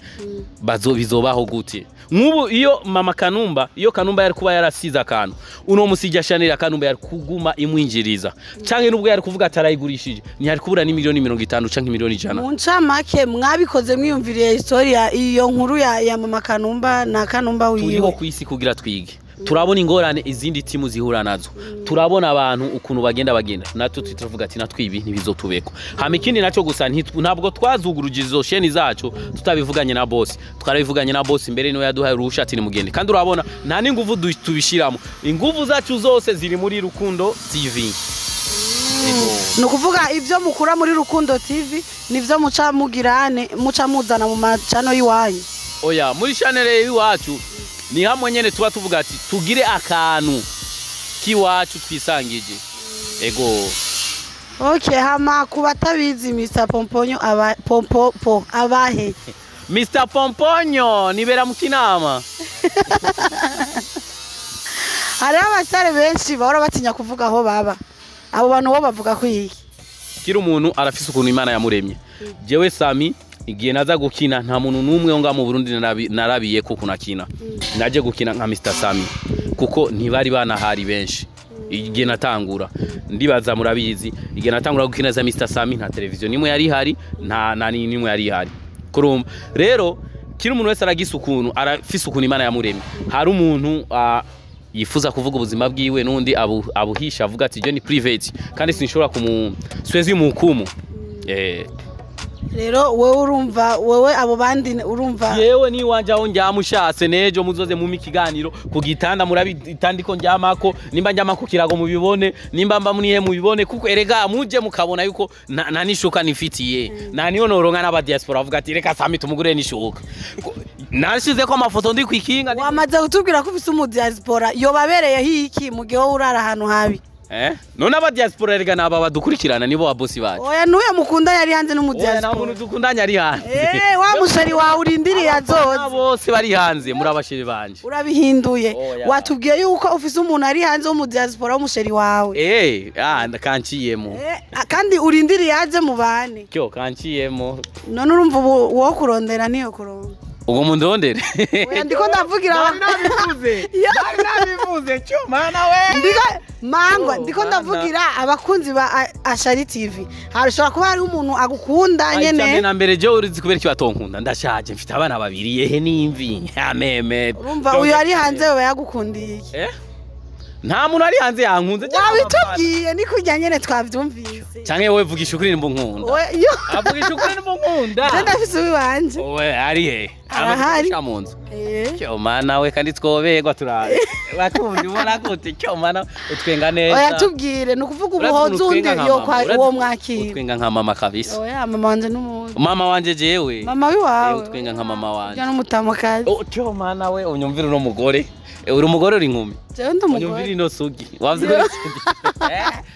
Bizobaho gute? Nk'ubu iyo mama Kanumba, iyo Kanumba yari kuba yarasize akantu, uno munsi irya chaîne ya Kanumba yari kuguma imwinjiriza, canke nubwo yari kuvuga atarayigurishije, ntiyari kubura n'imiliyoni 50 canke miliyoni 100. Mu ncamake, mwabikoze mwiyumviriye historia, iyo nkuru ya mama Kanumba na Kanumba Turiho wiwe. ku isi kugira twige. Turabona ingorane izindi timu zihura nazo, turabona abantu ukuntu bagenda, natwe turavuga ati natwe ibi ntibizotubeko. Hama ikindi nacyo gusa, ntabwo twazuguruje izo chaîne zacu tutabivuganye na boss. Twarabivuganye na boss mbere, niwe yaduhaye uruhusha ati nimugende. Kandi urabona nta n'inguvu tubishiramo, inguvu zacu zose ziri muri Rukundo TV. Ego. Ni ukuvuga ibyo mukura muri Rukundo TV nivyo muca mugirane, muca muzana mu macano y'iwanyu? Oya, muri channel y'iwacu ni hamwe nyene tuba tuvuga ati tugire akantu k'iwacu twisangije. Ego. Okay, hama ku batabizi, Mr Pomponyo aba pompo po abahe? Mr Pomponyo nibera mu Kinama. Hariho abasare benshi bahora batinya kuvuga aho baba. Abo bantu bo bavuga ko iki? Kiri umuntu arafise ukuntu Imana yamuremye. Jewe Sami, igihe naza gukina, nta muntu n'umwe wo ngaha mu Burundi narabiye kuko nakina. Naje gukina nka Mr Sami kuko ntibari banahari benshi igihe natangura. Ndibaza murabizi, igihe natangura gukina za Mr Sami, nta televiziyo nimwe yari ihari, nta nimwe yari ihari. Kurumva rero, kiri umuntu wese aragisa ukuntu, arafise ukuntu Imana yamuremye. Hari umuntu yifuza kuvuga ubuzima bwiwe, n'undi abuhisha avuga ati je ni private, kandi sinshobora kumu swezi muhukumu. Rero wewe urumva, wewe abo bandi urumva? Yewe, ni wanje aho njyama ushatse nejo muzoze mumpe ikiganiro ku gitanda, murabi itandiko njyamako, nimba njyama ku kirago mubibone, nimba mba munihe mubibone, kuko erega muje mukabona yuko nta nishuka nifitiye, nta niyo noronka n'aba diaspora bavuga ati reka Sami tumugure nishuka. Nashize ko amafoto ndi kwikinga. Wamaze kutubwira ko ufise umu diaspora, yobabereyeho iki mu gihe wowe urara ahantu habi? None aba diaspora erega naba badukurikirana, nibo ba bosi bacu. Oya, n'uyo mukunda yari hanze n'umu Oya, nta diaspora. muntu dukundanye ari hanze. Wa musheri wawe urindiriye azoza. Bose bari hanze muri abasheri banje. Urabihinduye. Oya. Watubwiye yuko ufise umuntu ari hanze wo mu diaspora w'umusheri wawe. Kanciyemo. Kandi urindiriye aze mubane. Cyo kanciyemo. None urumva ubu wo kurondera niyo kuronka? Ubwo mundondere. Oya, ndiko ndavugira Nari nabivuze. Nari nabivuze cyo mana we. Ndiko mangwa Oh, ndiko mana. ndavugira abakunzi ba Ashari TV, harashobora kuba hariho umuntu agukunda Nyene nyene. na mbere je urizi kubera iki batonkunda? Ndashaje, mfite abana babiri, yehe n'imvi. Ameme. Urumva uyu ari hanze we yagukundiye iki? Nta muntu ari hanze yankunze. Wabitubwiye, ni kurya nyene twavyumvise. Canke wowe vugisha ukuri nimba unkunda. Oya, yo. Avugisha ukuri nimba unkunda. Je ndafise uwiwanje. Owe ari he? Arahari. Amaze mu nzu. Eh. Cyo mana we, kandi twoberwa turabe. Bakumva ubona gute? Cyo mana, utwenga neza. Oya, tubwire, ni ukuvuga Urazi ubuhozi ukuntu undi utwenga nka yo mama? kwa Urazi uwo mwakira. Utwenga nka mama kabisa. Oya, mama wanje n'umuzi. Mama wanje jewe. Mama wiwawe. Utwenga nka mama wanje. Ujya n'umutamukazi. Oh, cyo mana we, unyumvira uno mugore. Uri umugore, uri inkumi? Jewe ndi Unyumvira umugore. ino sugi. Wavuze ko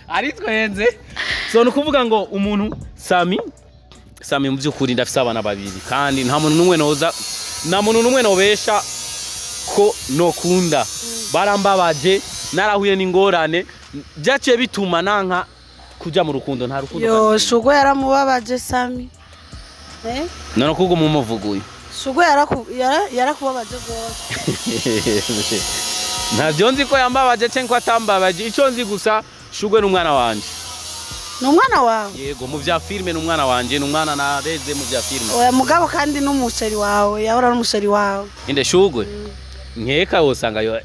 ari twenze. So ni ukuvuga ngo umuntu Sami, Sami mu by'ukuri ndafise abana babiri, kandi nta muntu n'umwe noza, nta muntu n'umwe nobesha ko nokunda. Barambabaje, narahuye n'ingorane, byaciye bituma nanka kuja mu rukundo, nta rukundo. Yo, kandi. Shugo yaramubabaje Sami. None kuko mumuvuguye. Shugo yarakubabaje rwose. Ntabyo nzi ko yambabaje cyangwa ko atambabaje. Icyo nzi gusa, Shugwe n'umwana wanje. Ni umwana wawe? Yego, mu bya filime ni umwana wanje, ni umwana nareze mu bya filime. Oya, mugabo kandi n'umusheri wawe, yahora n'umusheri wawe. Inde? Shugwe? Nkeka wosanga yo.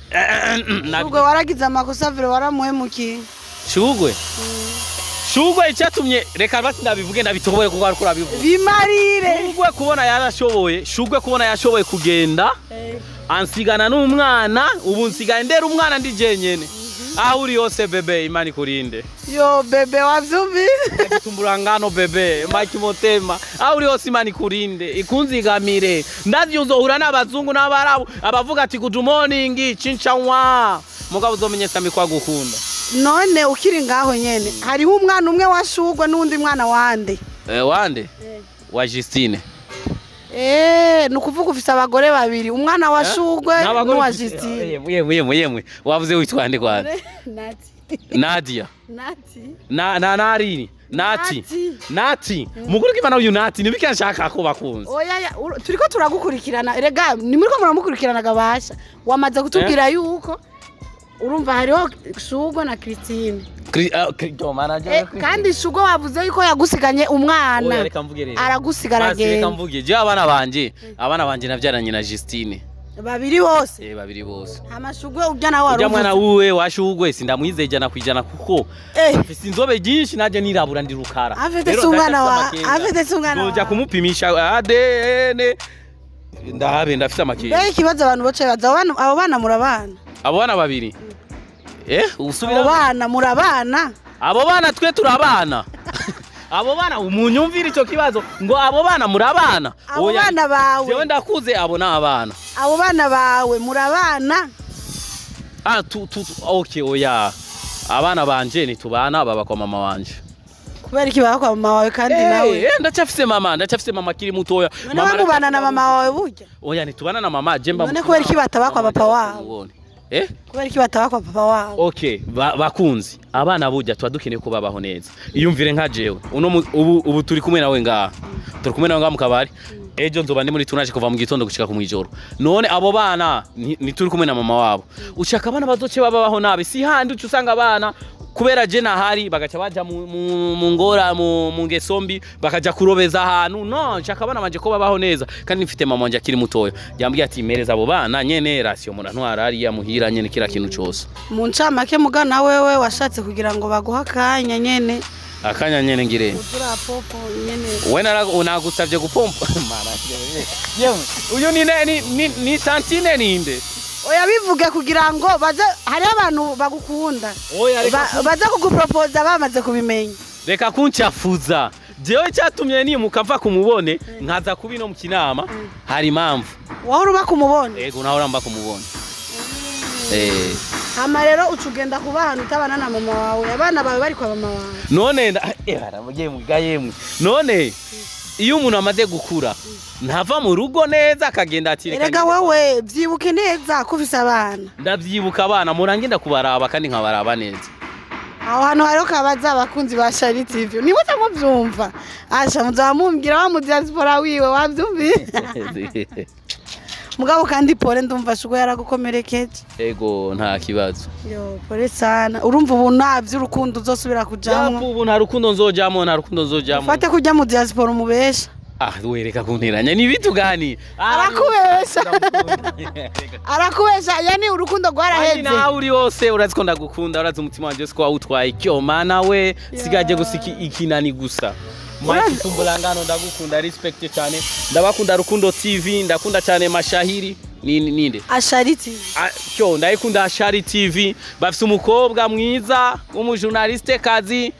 Shugo waragize amakosa vire, waramuhemukiye. Shugwe, Shugwe icyatumye, reka basi ndabivuge, ndabitobore kuko ariko urabivuga. Bimarire. Shugwe kubona yarashoboye, Shugwe kubona yashoboye kugenda. Ansigana n'umwana, ubu nsigaye ndera umwana ndi jenyene. Aho uri hose bébé, Imana ikurinde. Yo bébé, wavyumvise? Tumbura ngano bébé, Mike Motema. Aho uri hose Imana ikurinde, ikunzigamire. Ndazi uzohura n'abazungu n'abarabu abavuga ati good morning, chinchanwa. Mugabo uzomenye Sami kwa gukunda. None ukiri ngaho nyene, hariho umwana umwe washugwe n'undi mwana wande? Wande? Wa Justine. Ni ukuvuga ufise abagore babiri, umwana wa Shugwe N'abagore n'uwa Justine. Yemwe yemwe yemwe yemwe. Wavuze witwa nde kwande? Nati. Nadia. Nati. Na na narini. Nati. Nati. Nati. Mukuru kivana uyu Nati nibiki nshaka ko bakunze. Oya ya, turiko turagukurikirana, erega ni muriko muramukurikirana gabasha. Wamaze kutubwira yuko urumva hariho Shugwe na Christine. Kandi Shugwe wavuze yuko yagusiganye umwana. Oya reka mvuge rero. Aragusigara Basi reka agenda. mvuge. Je abana banje navyaranye na Justine. Babiri bose. Babiri bose. Amashugwe urya nawe Ujya mwana waruvuze. wuwe washugwe sindamwizeye 100% kuko afise inzobe nyinshi naje nirabura ndi rukara. Afite Rero se umwana wa ndacyafise amakenga. afite se umwana Nzoja wa. kumupimisha ADN ndahabe ndafise amakenga. Mbega ikibazo abantu bace baza, abo bana murabana. Abo bana babiri. Usubira Abo bana murabana. Abo bana twe turabana. Abo bana umunyumvira ico kibazo ngo abo bana murabana. Abo Oya, bana bawe. Jewe ndakuze abo n'abana. Abo bana bawe murabana. Ah tu tu okay oya. Abana banje nitubana baba kwa mama wanje. Kubera iki baba kwa mama wawe kandi nawe? Ndacyafise mama, ndacyafise mama kiri mutoya. None mubana na mama wawe burya? Oya nitubana na mama jemba. None kubera iki bataba kwa papa wabo? Kubera iki bataba kwa papa wabo? Okay, bakunzi. Abana burya tuba dukeneye ko babaho neza. Iyumvire nka jewe. Uno ubu turi kumwe nawe ngaha. Turi kumwe nawe ngaha mu kabari. Ejo nzoba ndi muri tournage kuva mu gitondo gushika ku mwijoro. None abo bana ni turi kumwe na mama wabo. Ushaka abana bazoce babaho nabi. Si handi uca usanga abana kubera je nahari bagaca baja mu ngora mu ngeso mbi bakaja kurobeza ahantu. No, nshaka abana banje ko babaho neza kandi mfite mama wanje akiri mutoya. Yambwiye ati mereza abo bana nyene ration murantwara ariya muhira nyene kira kintu cose. Mu ncamake mugana wewe washatse kugira ngo baguha akanya nyene. Akanya nyene ngire. Uzura popo nyene. We nagusavye gupompa. Mara. Yewe, uyu ni tantine ninde? Oya bivuge kugira ngo baze hari abantu bagukunda. Oya reka baze kugupropoza bamaze kubimenya. Reka kuncafuza. Jewe cyatumye nimuka mva kumubone nkaza kubino mu kinama hari impamvu. Wahora uba kumubone? Yego nahora mba kumubone. Hama rero ucugenda kuba ahantu utabana na mama wawe, abana bawe bari kwa mama wawe. None yemwe. None iyo umuntu amaze gukura ntava mu rugo neza akagenda ati reka Erega wewe vyibuke neza ko ufise abana. Ndavyibuka abana murangenda kubaraba kandi nkabaraba neza. Aho hantu hariho kabaza abakunzi ba Shari TV. Niwe utamuvyumva. Asha muzamumbwira wa mu diaspora wiwe wavyumvise. Mugabo kandi pole ndumva Shugwe yaragukomerekeje. Ego nta kibazo. Yo pole sana. Urumva ubu navyo urukundo uzosubira kujamwo. Yapo ubu nta rukundo nzojamwo, nta rukundo nzojamwo. Ufate kujya mu diaspora umubesha. Ah wereka kunteranya ni bitu gani? Arakubesha. Arakubesha yani urukundo rwaraheze. Nawe uri hose urazi ko ndagukunda, urazi umutima wanje ko wawutwaye icyo mana we sigaje gusiki ikinani gusa. Mike Tumbulangano ndagukunda, respect cyane. Ndabakunda Rukundo TV, ndakunda cyane Mashahiri. Ninde? Ashari TV. Cyo ndayikunda Ashari TV. Bafise umukobwa mwiza w'umujournaliste kazi.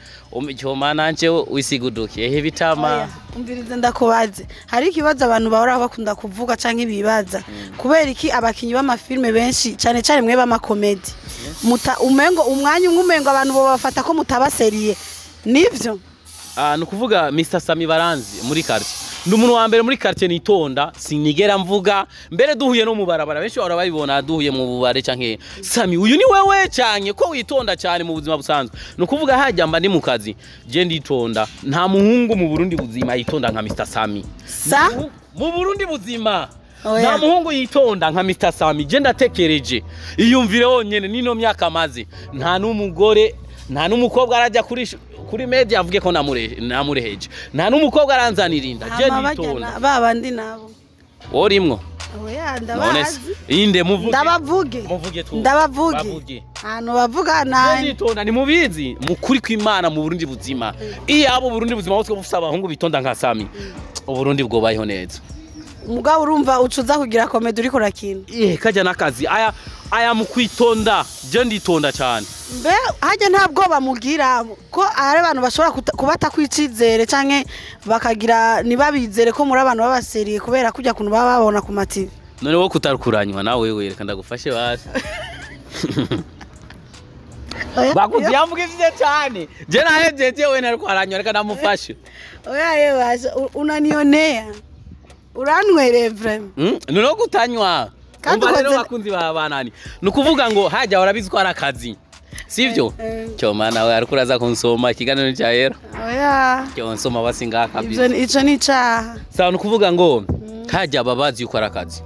Cyo mana nje wisigudukiye ehe bitama. Umvirize ndakubaze. Hari ikibazo abantu bahora bakunda kuvuga canke bibaza. Kubera iki abakinyi b'amafilme benshi cyane cyane mwe b'amakomedi. Muta umengo umwanya umwe umengo abantu bo bafata ko mutabaseriye. Nivyo? Nukuvuga Mr Sami Baranzi muri quartier. Ndi umuntu wa mbere muri quartier nitonda, sinigera mvuga. Mbere duhuye no mu barabara benshi bahora babibona duhuye mu bubare canke Sami uyu ni wewe canke ko witonda cyane mu buzima busanzwe. Nukuvuga hajya mba ndi mu kazi, je nditonda. Nta muhungu mu Burundi buzima yitonda nka Mr Sami. Sa? Mu Burundi buzima. Nta muhungu yitonda nka Mr Sami. Je ndatekereje. Iyumvire wonyene nino myaka maze. Nta n'umugore, nta n'umukobwa arajya kuri media avuge ko namureheje. Nta n'umukobwa aranzanira inda. Je nditonda. Babandi nabo. Orimwo. Oya ndabazi. Inde muvuge. Ndabavuge. Muvuge tu. Ndabavuge. Hano bavuga nani? Nditonda ni mubizi mukuri kw'Imana mu Burundi buzima. Iyo abo Burundi buzima bose bufise abahungu bitonda nka Sami. Uburundi bwobayeho neza. Mugabo urumva ucuza kugira comedy uriko urakina. Kajya n'akazi aya mu kwitonda, je nditonda cyane. Mbe hajya nta bwoba mugira ko ari abantu bashobora kubata kwicizere canke bakagira ntibabizere ko muri abantu babaseriye kubera kujya kuntu baba babona ku ma TV? None wowe kutarukuranywa nawe wereka ndagufashe basi. Bakuzi yamvugishije cyane, je nahejeje, we nariko aranywa, reka ndamufashe. Oya yewe, unanionea, uranywereye vraiment. Noneho kutanywa. Kandi Umva rero, bakunzi ba banani, ni ukuvuga ngo hajya urabizi ko ari akazi, sivyo? Cyoma nawe ariko uraza kunsoma ikiganiro cya era. Oya. Cyo nsoma basi ngaha kabisa. Ivyo ico ni icaha. Sawa, ni ukuvuga ngo hajya babazi yuko ari akazi,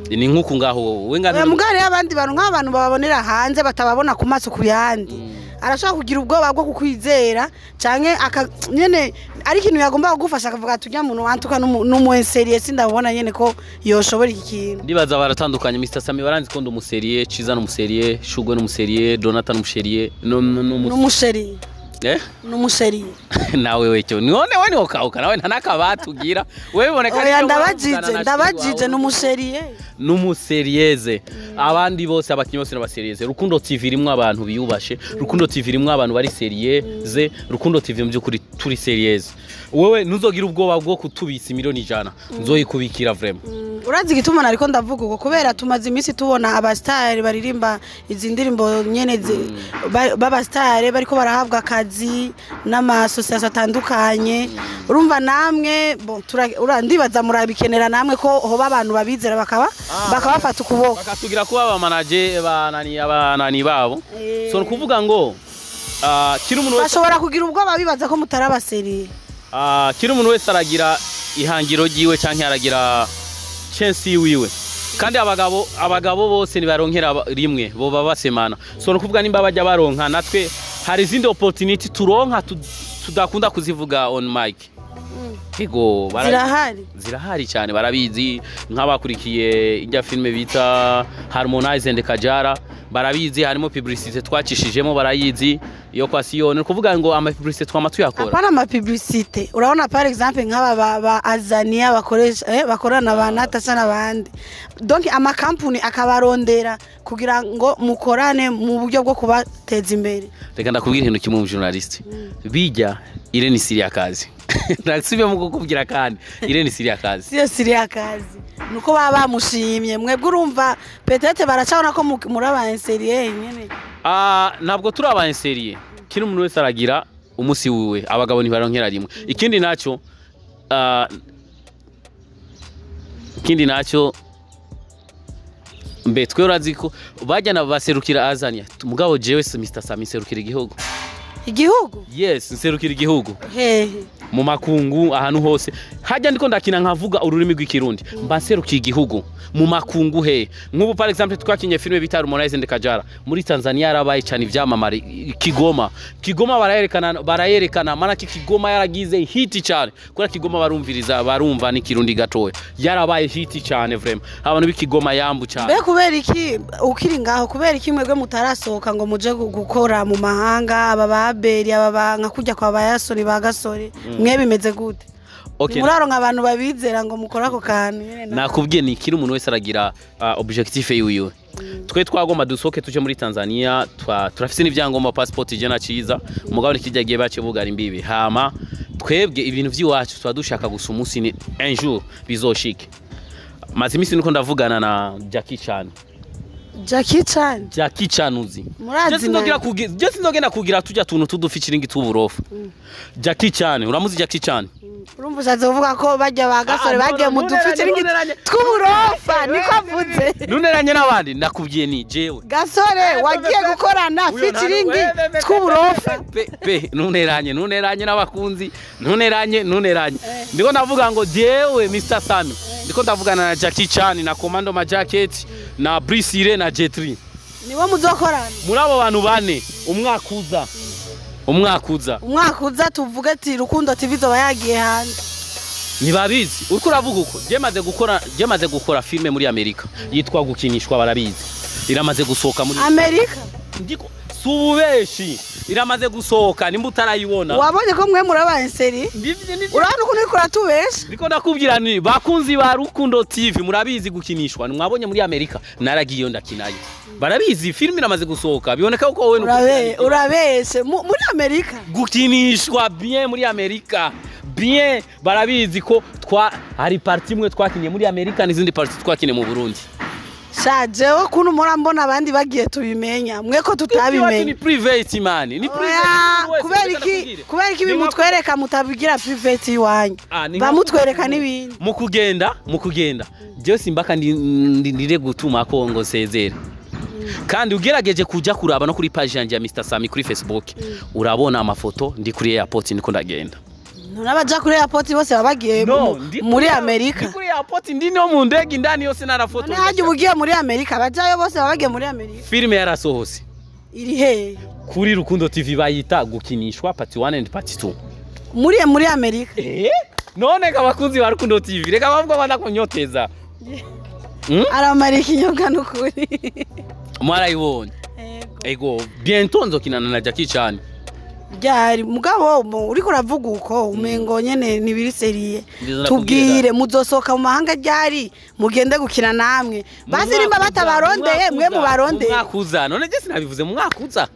ni nk'uku ngaho wowe ngano. Oya, mugabo rero abandi bantu, nk'abantu bababonera hanze batababona ku maso ku yandi, arashobora kugira ubwoba bwo kukwizera canke aka nyene ari ikintu yagomba kugufasha akavuga ati urya muntu wantuka n'umu sérieux, sindabona nyene ko yoshobora iki kintu. Ndibaza baratandukanye. Mr Sami baranzi ko ndi umu sérieux, Ciza n'umu sérieux, Shugwe n'umu sérieux, Donata n'umu sérieux, N'umu chéri. Eh? N'umu chéri. Nawe wecyo none we niho kauka nawe nta nakabatugira wewe biboneka. Oya, ndabajije, ndabajije, n'umu sérieux. N'umu sérieuse. Abandi bose, abakinyi bose n'aba sérieux. Rukundo TV irimwo abantu biyubashe, Rukundo TV irimwo abantu bari sérieuse. Rukundo TV mu by'ukuri turi sérieuse. Wewe ntuzogira ubwoba bwo kutubitsa 100 miliyoni, nzoyikubikira vraiment. Urazi igituma nariko ndavuga uko? Kubera tumaze iminsi tubona abasitari baririmba izi ndirimbo nyene b'abasitari bariko barahabwa akazi n'amasosiyete atandukanye. Urumva namwe bon, ndibaza murabikenera namwe ko hoba abantu babizera bakaba bakabafata ukuboko. Bakatugira kuba abamanaje banani abanani babo. So ni ukuvuga ngo kiri umuntu wese Bashobora kugira ubwoba bibaza ko mutari aba sérieux. Kiri umuntu wese aragira ihangiro ryiwe canke aragira chance yiwiwe, kandi abagabo bose ntibaronkera rimwe, boba basemana. So ni ukuvuga nimba bajya baronka, natwe hari izindi opportunity turonka tudakunda kuzivuga on mic. Ego, Zirahari. Zirahari cyane, barabizi. Nk'abakurikiye ijya filime bita Harmonize and Kajara barabizi, harimo publicité twacishijemo, barayizi iyo kwa Siyoni. Ni ukuvuga ngo ama publicité twama tuyakora. Apana ama publicité, urabona par exemple nk'aba ba Azania bakoresha bakorana ba Natasha n'abandi, donc amakampuni akabarondera kugira ngo mukorane mu buryo bwo kubateza imbere. Reka ndakubwira ikintu kimwe mu journaliste bijya Irene siri akazi, ndasubiyemo kukubwira kandi Irene siri akazi. Siyo siri akazi, nuko baba bamushimye mwebwe. Urumva peut-être baracabona ko muri aba sérieux nyene. Ah, ntabwo turi aba sérieux. Kino umuntu wese aragira umusi wiwe, abagabo ntibaronkera rimwe. Ikindi nacyo mbe twe urazi ko bajyana baserukira Azania, mugabo jewe se Mr Sami nserukira igihugu. Igihugu? Yes, nserukira igihugu. Hehe? Mu makungu, ahantu hose hajya ndiko ndakina nkavuga ururimi rw'ikirundi, mba nserukiye igihugu mu makungu. He nk'ubu par exemple twakinye filime bita Harmonize and Kajara muri Tanzania, yarabaye cyane ivyamamare. Kigoma barayerekana, barayerekana manaki Kigoma yaragize hit cyane kubera Kigoma barumviriza, barumva n'ikirundi gatoya. Yarabaye hit cyane vraiment, abantu b'Ikigoma yambu cyane. Mbe kubera iki ukiri ngaho, kubera iki mwebwe mutarasohoka ngo muje gukora mu mahanga, aba baberi, aba nka kujya kwa bayasoni ba gasore, mwe bimeze gute? Okay. Muraronka abantu babizera ngo mukore ako kantu nyene Nakubwiye ni kiri umuntu wese aragira objectif yiwiwe. Twe twagomba dusohoke tuje muri Tanzania, turafise n'ivyangombwa, passport ije na ciza, mugabo nikijya gihe bace bugara imbibi. Hama twebwe ibintu vy'iwacu twa dushaka gusa umunsi ni un jour bizoshike. Maze imisi niko ndavugana na Jackie Chan. Jackie Chan? Jackie Chan uzi? Murazi Je sinzogira nawe. kugira, je sinzogenda kugira tujya tuntu tudufikiringi tuburofa. Jackie Chan uramuzi? Jackie Chan. Urumva ushatse kuvuga ko bajya ba gasore Ah, bagiye mu no, dufikiringi ntuneranye. tw'uburofa, niko avuze. Nuneranye n'abandi, ndakubwiye ni jewe. Gasore wagiye gukorana featuring tw'uburofa. Pe pe, ntuneranye n'abakunzi, ntuneranye. Ndiko ndavuga ngo jewe Mr Sami ndiko ndavugana na Jackie Chan na Commando Majacket na Bruce Lee na Jet Li. Niwo muzokorana? Muri abo bantu bane, umwaka uza. Umwaka uza tuvuge ati Rukundo TV izoba yagiye hanze? Ntibabizi uriko uravuga uko. Je maze gukora filme muri Amerika yitwa Gukinishwa, barabizi, iramaze gusohoka muri Amerika? Ndiko Sububeshi iramaze gusohoka, nimba utarayibona. Wabonye ko mwe murabaye seri? Urabona ukuntu uriko uratubesha? Ndiko ndakubwira ni bakunzi ba Rukundo TV, murabizi gukinishwa. Mwabonye muri Amerika naragiye ndakinayo. Barabizi, filime iramaze gusohoka, biboneka ko wowe Urabeshe muri Amerika gukinishwa bien muri Amerika. Bien, barabizi ko twa hari parti imwe twakinye muri Amerika n'izindi parti twakinye mu Burundi. Sha jewe kuntu murambona abandi bagiye tubimenya, mwe ko tutabimenya. Ni private man, ni private. Kubera iki bimutwereka mutabigira private iwanyu? Bamutwereka n'ibindi. Mu kugenda jewe simbaka ndire gutuma ko ngo sezere. Kandi ugerageje kuja kuraba no kuri page yanje ya Mr Sami kuri Facebook, urabona amafoto ndi kuri airport ndiko ndagenda. None abaja kuri airport bose babagiye muri Amerika? Ndi kuri airport, ndi no mu ndege indani yose narafoto. None haje ubugiye muri Amerika, abajayo bose babagiye muri Amerika. Filime yarasohose. Iri he? Kuri Rukundo TV bayita gukinishwa part 1 and part 2. Muri Amerika? None abakunzi ba Rukundo TV reka bavuga banda kunyoteza. Aramara ikinyobwa n'ukuri. Mwarayibonye. Ego, bientôt nzokinana na Jackie Chan. Ryari mugabo uriko uravuga uko umengo nyene nibiri seriye. Tubwire muzosoka mu mahanga ryari mugende gukina namwe. Basi nimba batabarondeye mwe mubarondeye. Mwakuza none je sinabivuze mu mwakuza.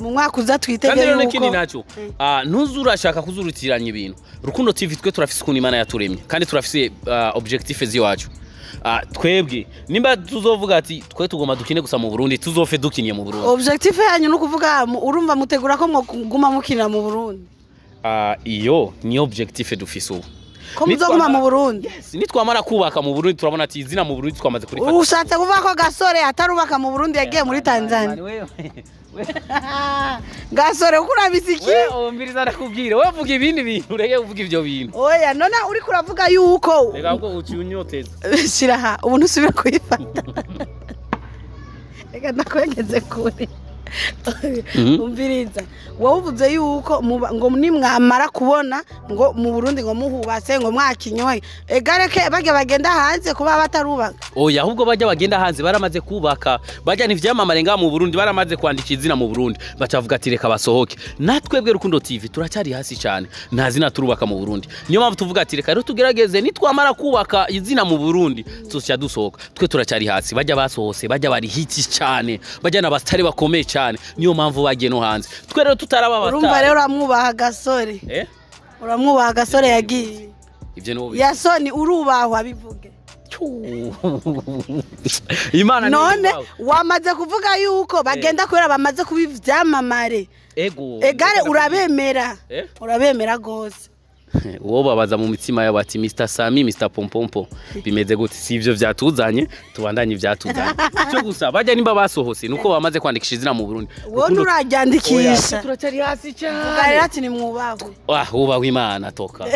Mu mwakuza twitegeye yuko. Kandi none kindi naco. Ntuzurashaka kuzurutiranya ibintu. Rukundo TV twe turafise ukuntu Imana yaturemye kandi turafise objectif ziwacu. Twebwe nimba tuzovuga ati twe tugoma dukine gusa mu Burundi, tuzofe dukinye mu Burundi. Objectif yanyu no kuvuga urumva mutegura ko muguma mukina mu Burundi. Iyo ni objectif dufise ubu. Ko muzoguma mu Burundi? Yes, nitwamara kubaka mu Burundi turabona ati izina mu Burundi twamaze kurifata. Ushatse kuvuga ko Gasore atarubaka mu Burundi yagiye muri Tanzania? Gasore ukurabiziki? Wewe umbiriza ndakubwira, wewe uvuga ibindi bintu ureke uvuga ivyo bintu. Oya none uri kuravuga yuko reka ubwo uciunyoteza. Shira ha ubu ntusubira kuyifata. Reka ndakwegeze kure. Umbiriza wowe uvuze yuko ngo nimwamara kubona ngo mu Burundi ngo muhubatse ngo mwakinyoye egareke bajya bagenda hanze kuba batarubaka. Oya ahubwo bajya bagenda hanze baramaze kubaka, bajya n'ivyamamare nga mu Burundi baramaze kwandika izina mu Burundi, bacavuga ati reka basohoke. Natwebwe Rukundo TV turacyari hasi cyane, nta zina turubaka mu Burundi. Niyo mpamvu tuvuga ati reka rero tugerageze nitwamara kubaka izina mu Burundi tuzoca dusohoka. Twe turacyari hasi, bajya basohose, bajya bari hiti cyane, bajya n'abastari bakomeye cyane. Niyo mpamvu bagiye no hanze. Twe rero tutaraba abatari. Urumva rero uramwubaha Gasore. Uramwubaha Gasore yagiye. Ivyo no Yasoni urubahwa bivuge. Imana none wamaze kuvuga yuko bagenda kubera bamaze kubivyamamare. Ego. Egare urabemera. Urabemera gose. Uwo babaza mu mitima yabo ati Mr Sami, Mr Pompompo bimeze gute? Si ivyo vyatuzanye, tubandanye ivyatuzanye. Cyo gusa bajya nimba basohose nuko bamaze kwandikisha izina mu Burundi. Wowe nturaryandikisha. Turacyari hasi cyane. Ugarera ati ni mwubahwe. Ubahwe Imana toka.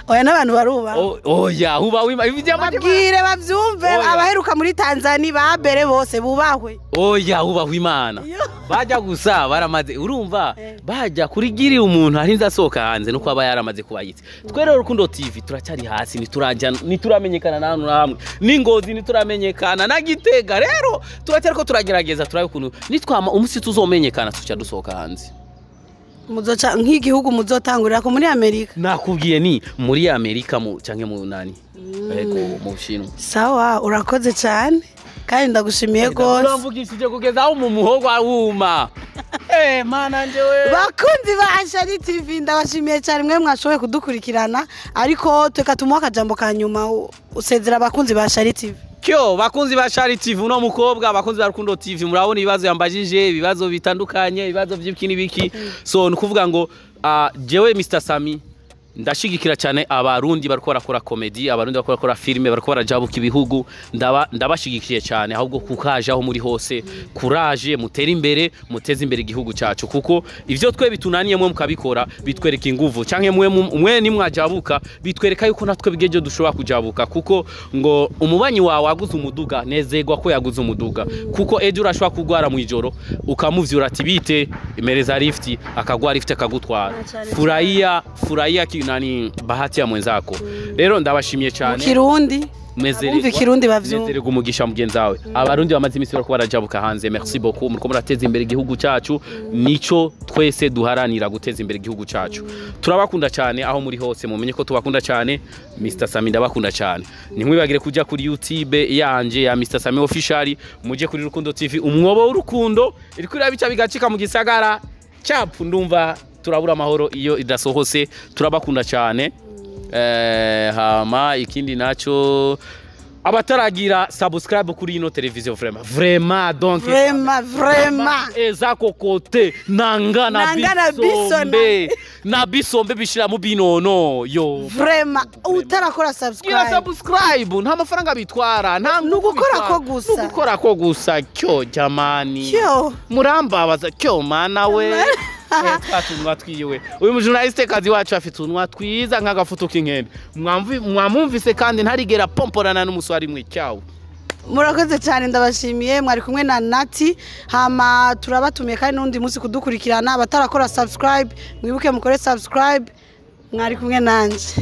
Oya n'abantu barubaha. Oya ubahwe Imana. Babwire bavyumve abaheruka muri Tanzania babere bose bubahwe. Oya ubahwe Imana. Bajya gusa baramaze urumva bajya kurigiri umuntu arinze asohoka hanze nuko aba yaramaze kubayitse. Twe rero Rukundo TV turacyari hasi, niturajya nituramenyekana na hano hamwe n'Ingozi nituramenyekana na Gitega. Rero turacyari ko turagerageza turabe ukuntu nitwama umunsi tuzomenyekana tuca dusohoka hanze. Muzoca nk'igihugu muzotangurira ko muri Amerika? Nakubwiye ni muri Amerika mu canke mu nani? Ego mu Bushinwa. Sawa urakoze cyane kandi ndagushimiye gose. Uramvugishije kugeza aho mu muhogo wuma. Mana njewe. Bakunzi ba Ashari TV ndabashimiye cyane mwe mwashoboye kudukurikirana, ariko teka tumuha akajambo ka nyuma usezera abakunzi ba Ashari TV. Kyo bakunzi ba Ashari TV uno mukobwa, abakunzi ba Rukundo TV murabona ibibazo yambajije, ibibazo bitandukanye, ibibazo by'ibiki n'ibiki. So nukuvuga ngo jewe Mr Sami ndashigikira cyane abarundi bariko barakora comedy, abarundi bariko barakora filme, bariko barajabuka ibihugu, ndabashigikiye cyane ahubwo kukaje aho muri hose, courage, mutere imbere, muteze imbere igihugu cyacu, kuko ivyo twe bitunaniye mwe mukabikora bitwereka inguvu, canke mwe nimwajabuka bitwereka yuko natwe bigeje dushobora kujabuka, kuko ngo umubanyi wawe aguze umuduga nezegwa ko yaguze umuduga, kuko ejo urashobora kugwara mu ijoro ukamuvyura ati bite imereza lift, akagwa lift akagutwara. Furahia furahia nani bahati ya mwenzako. Rero ndabashimiye cyane. Mu Kirundi Abumva Ikirundi bavyumva. Nezererwa umugisha mugenzi wawe. Abarundi bamaze iminsi bariko barajabuka hanze, merci beaucoup, muriko murateza imbere igihugu cyacu. Nico twese duharanira, guteza imbere igihugu cyacu. Turabakunda cyane aho muri hose, mumenye ko tubakunda cyane. Mr Sami ndabakunda cyane. Ntimwibagire kuja kuri YouTube yanje ya Mr Sami Official, muje kuri Rukundo TV, umwobo w'urukundo iriko irabica bigacika mu gisagara capu. Ndumva turabura amahoro iyo idasohose. Turabakunda cyane. Hama ikindi naco, abataragira subscribe kuri ino televiziyo, vraiment, vraiment, donc Vraiment, vraiment. Eza kokote nanga na Nanga na bisombe na bisombe bishira mu binono yo. Vraiment, utarakora gira subscribe. Subscribe nta mafaranga bitwara, nta Ni ugukora ngufu ko bitwara. gusa. Ni ugukora ko gusa. Cyo jamani, Cyo. murambabaza cyo mana we. Twa tunwa twiwe, uyu mujournaliste kazi wacu afite utunwa twiza nk'agafuto k'inkende. Mwamwumvise kandi ntarigera pomporana n'umuswari mwe cyawo. Murakoze cyane, ndabashimiye. Mwari kumwe na Nati. Hama turabatumiye kandi n'undi munsi kudukurikirana. Abatarakora subscribe, mwibuke mukore subscribe. Mwari kumwe nanje.